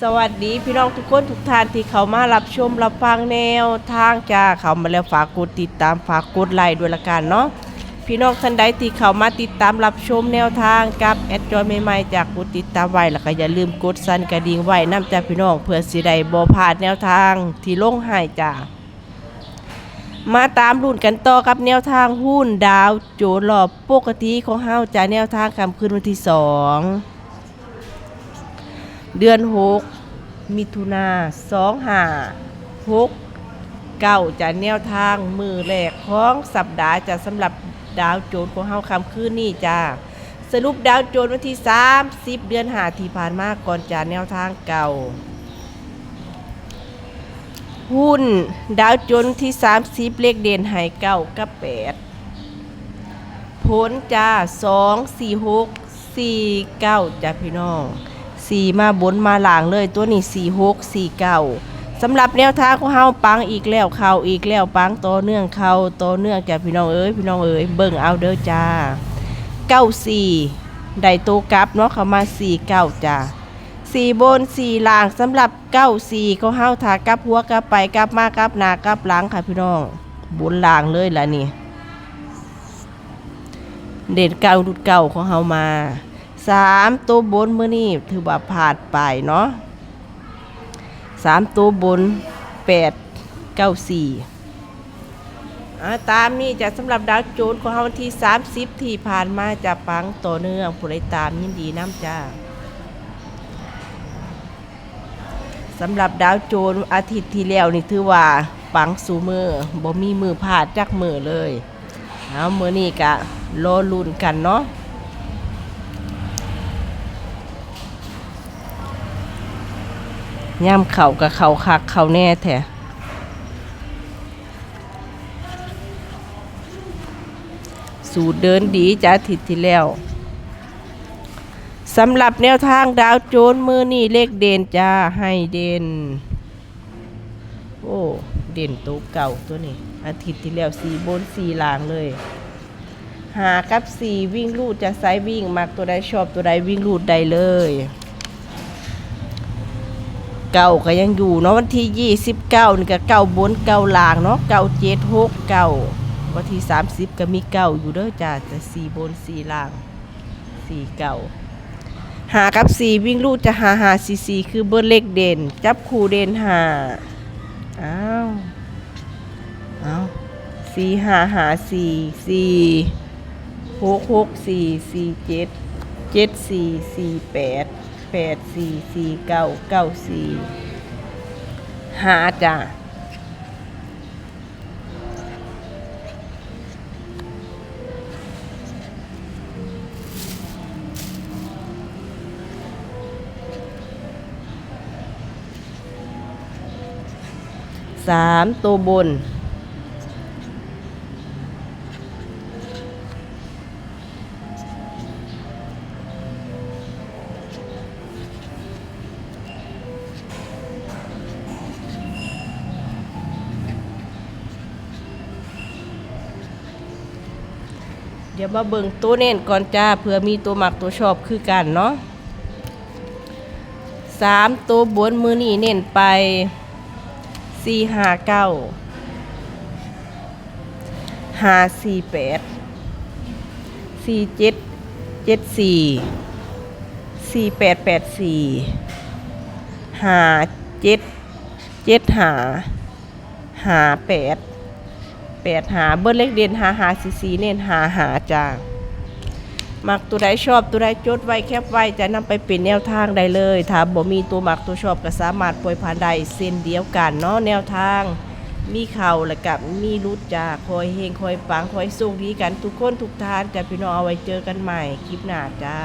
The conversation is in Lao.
ສະຫວັດດີພີ່ນ້ອງທຸກຄົນທຸກທ່ານທີ່ເຂົ້າມາຮັບຊົມຮັບຟັງແນວທາງຈ້າ. ເຂົ້າມາແລ້ວຝາກກົດຕິດຕາມ ຝາກກົດໄລດ້ວຍລະກັນເນາະ. ພີ່ນ້ອງທ່ານໃດທີ່ເຂົ້າມາຕິດຕາມຮັບຊົມແນວທາງກັບແອດຈອຍໃໝ່ໆ ຈ້າ ກົດຕິດຕາມໄວ້ ແລ້ວກໍຢ່າລືມກົດສັ່ນກະດິ່ງໄວ້ນຳຈ້າພີ່ນ້ອງ ເພື່ອຊິໄດ້ບໍ່ພາດແນວທາງທີ່ລົງໃຫ້ຈ້າ. ມາຕາມລຸ້ນກັນຕໍ່ກັບແນວທາງຫຸ້ນດາວໂຈນລອບປົກກະຕິຂອງເຮົາຈ້າ ແນວທາງຄ່ຳຄືນວັນທີສອງ ເດືອນຫົກ ມິຖຸນາ ສອງຫ້າຫົກເກົ້າຈ້າ ແນວທາງມື້ແລກຂອງສັບດາຈ້າ ສຳລັບດາວໂຈນຂອງເຮົາຄ່ຳຄືນນີ້ຈ້າ. ສະຫຼຸບດາວໂຈນວັນທີສາມສິບ ເດືອນຫ້າທີ່ຜ່ານມາກ່ອນຈ້າ ແນວທາງເກົ່າ. ຫຸ້ນດາວໂຈນທີສາມສິບ ເລກເດັ່ນໃຫ້ເກົ້າກັບແປດ ຜົນຈ້າ ສອງ ສີ່ ຫົກ ສີ່ ເກົ້າ ຈ້າພີ່ນ້ອງ. ສີ່ມາບົນມາລ່າງເລີຍ ຕົວນີ້ ສີ່ ຫົກ ສີ່ ເກົ້າ. ສຳລັບແນວທາງຂອງເຮົາ ປັງອີກແລ້ວ ເຂົ້າອີກແລ້ວ ປັງຕໍ່ເນື່ອງ ເຂົ້າຕໍ່ເນື່ອງຈ້າພີ່ນ້ອງເອີຍ ພີ່ນ້ອງເອີຍ ເບິ່ງເອົາເດີຈ້າ. ເກົ້າ ສີ່ ໄດ້ໂຕກັບເນາະ ເຂົ້າມາ ສີ່ ເກົ້າ ຈ້າ. ສີ່ບົນ ສີ່ລ່າງ ສຳລັບ ເກົ້າ ສີ່ ຂອງເຮົາ ຖ້າກັບຫົວກັບໄປກັບມາກັບໜ້າກັບຫຼັງຄ່າພີ່ນ້ອງ ບົນລ່າງເລີຍລະນີ້. ເດັ່ນເກົ້າ ຫຼຸດເກົ້າຂອງເຮົາມາ ສາມໂຕບົນມື້ນີ້ຖືວ່າພາດໄປເນາະ ສາມໂຕບົນ ແປດ ເກົ້າ ສີ່. ອາ ຕາມນີ້ຈ້າ ສຳລັບດາວໂຈນຂອງເຮົາວັນທີສາມສິບທີ່ຜ່ານມາຈ້າ ປັງຕໍ່ເນື່ອງ ຜູ້ໃດຕາມຍິນດີນຳຈ້າ. ສຳລັບດາວໂຈນອາທິດທີ່ແລ້ວນີ້ ຖືວ່າປັງຊຸມື້ ບໍ່ມີມື້ພາດຈັກມື້ເລີຍ. ເອົາ ມື້ນີ້ກະລໍລຸ້ນກັນເນາະ ຍາມເຂົ້າກະເຂົ້າຄັກເຂົ້າແນ່ແທ້. ສູດເດີນດີຈາກອາທິດທີ່ແລ້ວ. ສຳລັບແນວທາງດາວໂຈນມື້ນີ້ ເລກເດັ່ນຈ້າ ໃຫ້ເດັ່ນ ໂອ້ ເດັ່ນໂຕເກົ່າຕົວນີ້ ອາທິດທີ່ແລ້ວ ສີ່ບົນ ສີ່ລ່າງເລີຍ. ຫ້າກັບສີ່ ວິ່ງຮູດ ຈະໃສ່ວິ່ງ ມັກຕົວໃດຊອບຕົວໃດ ວິ່ງຮູດໄດ້ເລີຍ. ເກົ້າກະຍັງຢູ່ເນາະ ວັນທີຊາວເກົ້ານີ້ກະເກົ້າບົນເກົ້າລ່າງເນາະ ເກົ້າເຈັດຫົກເກົ້າ. ວັນທີສາມສິບກະມີເກົ້າຢູ່ເດີຈ້າ ແຕ່ສີ່ບົນສີ່ລ່າງ ສີ່ເກົ້າ. ຫ້າກັບສີ່ ວິ່ງຮູດຈະ ຫ້າຫ້າສີ່ສີ່ ຄືເບີດເລກເດັ່ນ ຈັບຄູ່ເດັ່ນຫ້າ. ອ້າວ ເອົາ ສີ່ຫ້າຫ້າສີ່ ສີ່ຫົກຫົກສີ່ ສີ່ເຈັດເຈັດສີ່ ສີ່ແປດແປດສີ່ ສີ່ເກົ້າເກົ້າສີ່ ຫາຈ້າ. ສາມໂຕບົນ. ດຽວມາເບິ່ງໂຕເນັ້ນກ່ອນຈ້າ ເພື່ອມີໂຕມັກໂຕຊອບຄືກັນເນາະ. ສາມໂຕບົນມື້ນີ້ເນັ້ນໄປ ສີ່ຫ້າເກົ້າ ຫ້າສີ່ແປດ ສີ່ເຈັດເຈັດສີ່ ສີ່ແປດແປດສີ່ ຫ້າເຈັດເຈັດຫ້າ ຫ້າແປດແປດຫ້າ ເບີດເລກເດັ່ນ ຫ້າຫ້າສີ່ສີ່ ເນັ້ນ ຫ້າຫ້າ ຈ້າ. ມັກໂຕໃດ ຊອບໂຕໃດ ຈົດໄວ້ ແຄັບໄວ້ ຈະນຳໄປເປັນແນວທາງໄດ້ເລີຍ. ຖ້າບໍ່ມີໂຕມັກໂຕຊອບ ກໍສາມາດປ່ອຍຜ່ານໄດ້ເຊັ່ນດຽວກັນເນາະ. ແນວທາງມີເຂົ້າ ແລ້ວກະມີຫຼຸດ ຈ້າ. ຂໍໃຫ້ເຮັງ ຂໍໃຫ້ປັງ ຂໍໃຫ້ໂຊກດີກັນທຸກຄົນທຸກທ່ານ ຈ້າ ພີ່ນ້ອງ. ເອົາໄວ້ເຈີກັນໃໝ່ຄລິບໜ້າ ຈ້າ.